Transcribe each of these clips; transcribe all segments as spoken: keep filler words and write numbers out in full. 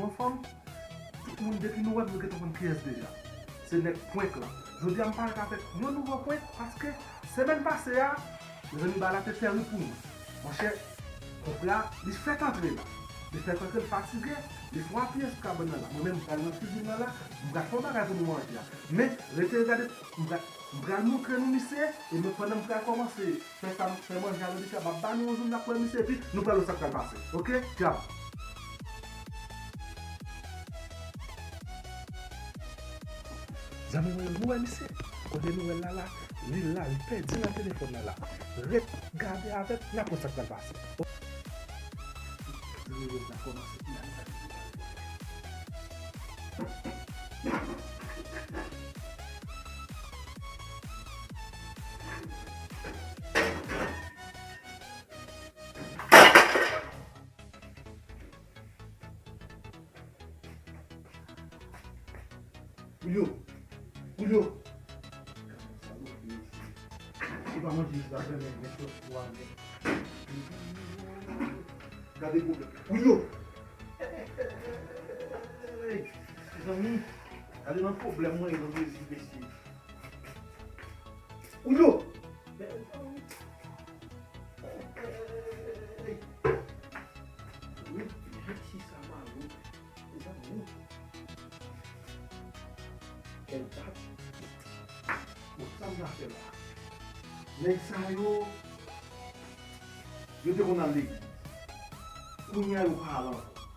Anfòm, tout moun depi nou wè m, nou gentan konn kiyès deja. Se nèg prank lan. Jodi a m parèt avèk yon nouvo prank paske semèn pase a, mezanmi, bagay la te tèri pou mwen. Monchè, konpè a, li fèk antre la. Li fèk antre, l fatige, li fè yon apiyè sou kabann nan la. Mwen menm, m pral nan kizin nan la, m pral fè yon bagay pou nou manje a. Men, rete gade, m pral, m pral montre nou misye, e men pandan m pral kòmanse fè sa, fè manje a nan misye, m ap ba nou yon zoom, n ap wè misye, epi nou pral wè sa k pral pase. Oke? Tchaw! Zanmi mwen yo, nou wè misye? Kote nou wè l la la, li la, li pèdi nan telefòn nan la. Ret gade avè m, n ap wè sa k pral pase. Julio! Julio! Ou pa manje isit la, men, men, men, men. Gade pwoblèm. Julio! Ey! Mezanmi, gade nan pwoblèm mwen ye nan Brezil, mesye. Julio! Ey! Wi, jan ti sa malouk. Mezanmi. Kèl dat. Bon, sa m ta fè la? Nèg sa yo, yo te konn al legliz. Kounye a yo pa al ankò.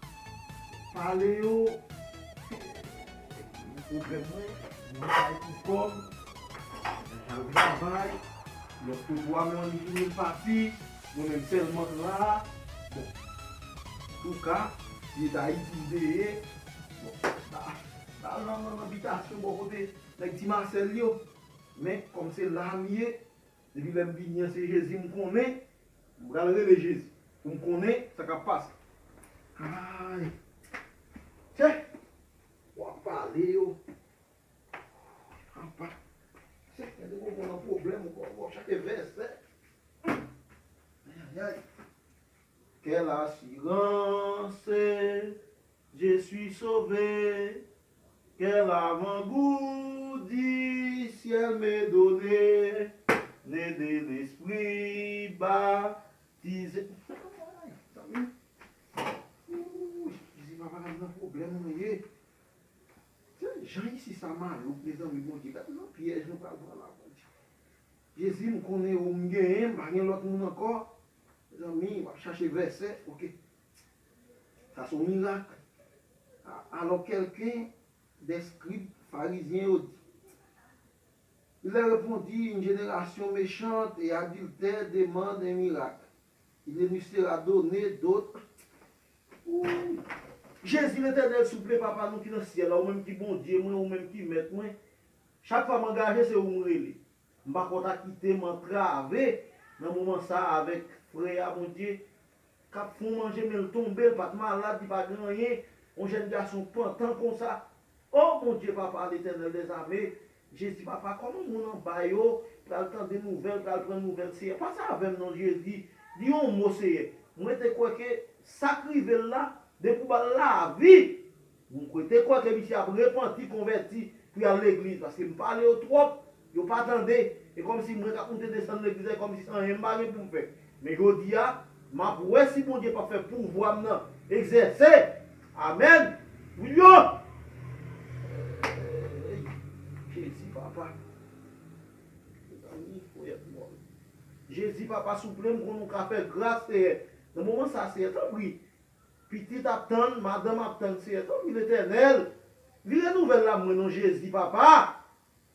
Pale yo, pwoblèm mwen, mwen bay pou kòb, mwen al travay, lòt kote a, men annik vini l pati, mwen menm sèlman k la. Bon, antouka, si se t Ayiti m te ye, bon, m ta, m ta al nan, nan, nan bitasyon bò kote nèg Ti Masèl yo. Men, kòm se la m ye, depi lè m vini an, se Jezi m konnen, m pral rele Jezi pou m konnen sa k ap pase. Ay! Tchè! W ap pale yo. Apa. Tchè, gade kòman w nan pwoblèm ankò, w ap chache vèsè. Ayayay. Quelle assurance, je suis sauvé. Quel avant-goût du ciel me donné, né de l'Esprit baptisé. Zanmi, ouh, Jezi papa, gad nan pwoblèm mwen ye. Jan isi sa malouk, mezanmi, Bondye, gad nan pyèj nou pral pran la, Bondye. Jezi, m konnen ou m genyen, m pa gen lòt moun ankò. Mezanmi, w ap chache vèsè, oke. Sa se yon mirak. A-, alors quelqu'un des scribes pharisiens yo di, Il leur répondit, une génération méchante et adultère demande un miracle. Il ne lui sera donné d'autre. Ouh. Jezi Letènèl, souple, Papa nou ki nan syèl la, ou menm ki Bondye mwen, ou menm ki Mèt mwen. Chak fwa m angaje, se ou m rele. M pa konn ta kite m antrave nan moman sa a avèk frè a, Bondye, k ap fè yon manje, men l tonbe, l pa t malad, li pa gen anyen. Yon jèn gason pantan konsa. O Bondye, Papa, Letènèl dèzame, Jezi, Papa, kòman moun anba yo pral tande nouvèl, pral pran nouvèl, Seyè? Pase avè m non, Jezi. Di yon mo, Seyè. Mwen te kwè ke sa k rive l la, depi w ba l lavi, m kwè, te kwè ke misye ap repanti, konvèti, pou y al legliz, paske m pale yo twòp, yo pa tande. E kòmsi mwen k ap moute desann legliz la, e kòmsi se anyen m pa gen pou m fè. Men jodi a, m ap wè si Bondye p ap fè pouvwa m nan egzèse. Amèn. Wi, yo! Ey, Jezi, Papa. Mezanmi, fò y ap mò. Jezi, Papa, souple, m konnen w ka fè gras, Seyè. Nan moman sa, Seyè, tanpri. Pitit ap tann, madanm ap tann, Seyè. Tanpri, Letènèl, vire nouvèl la mwen non, Jezi, Papa.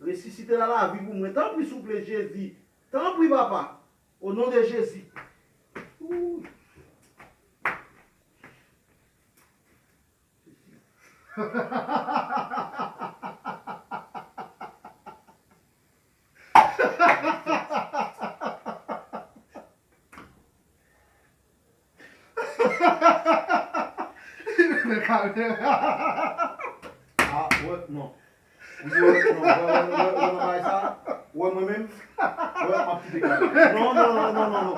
Resisite l a lavi pou mwen. Tanpri, souple, Jezi. Tanpri, Papa. O non de Jezi. Ooh. Men kamera. Ah, wè, non. Ou di wè, non, wè, wè, wè, wè, nan bagay sa. Wè, mwen menm. Wè, m ap kite kamera. Non, non, non, non, non, non.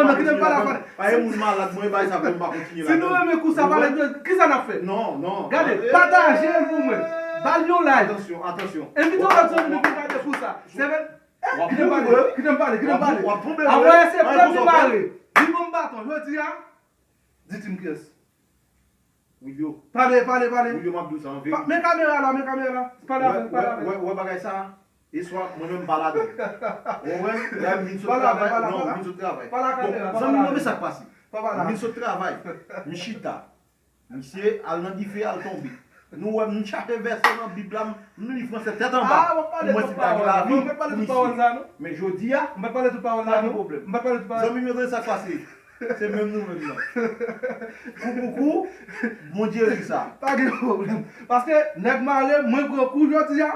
renmen, kite m pale avè l. Pa gen moun malad, mwen, bay sa pou m pa kontinye. Si nou renmen kou sa, pale de kisa n ap fè? Non, non. Gade, pataje l pou mwen. Ba l yon like. Atansyon, atansyon. Envite yon lòt zanmi nou vin gade kou sa. Se vre. Kite m pale, kite m pale, kite m pale. Avè se premye mare. Li ban m baton, jodi a. Di Tim kiyès. Wilio. Pale, pale, pale. Wilio, m ap di w sa, an verite. Men kamera la, men kamera la. Pale avè l, pale avè l. Wè, wè, wè bagay sa. E swa, mwen menm pa ladan. Ou konprann? Lè m vin sot travay, non, m vin sot travay. Bon, zanmi m, men sa k pase. M vin sot travay. M chita. Misye al nan dife, al tonbe. Nou wè m chache vèsè nan Bib la, m li fransè tèt anba. Pou mwen si ta gen lavi pou misye. Men jodi a, pa gen pwoblèm. Zanmi m, men sa k pase. Se menm nou menm nan. Kou pou kou, Bondye ri sa. Pa gen pwoblèm. Paske nèg mare, mwen pran kou jodi a.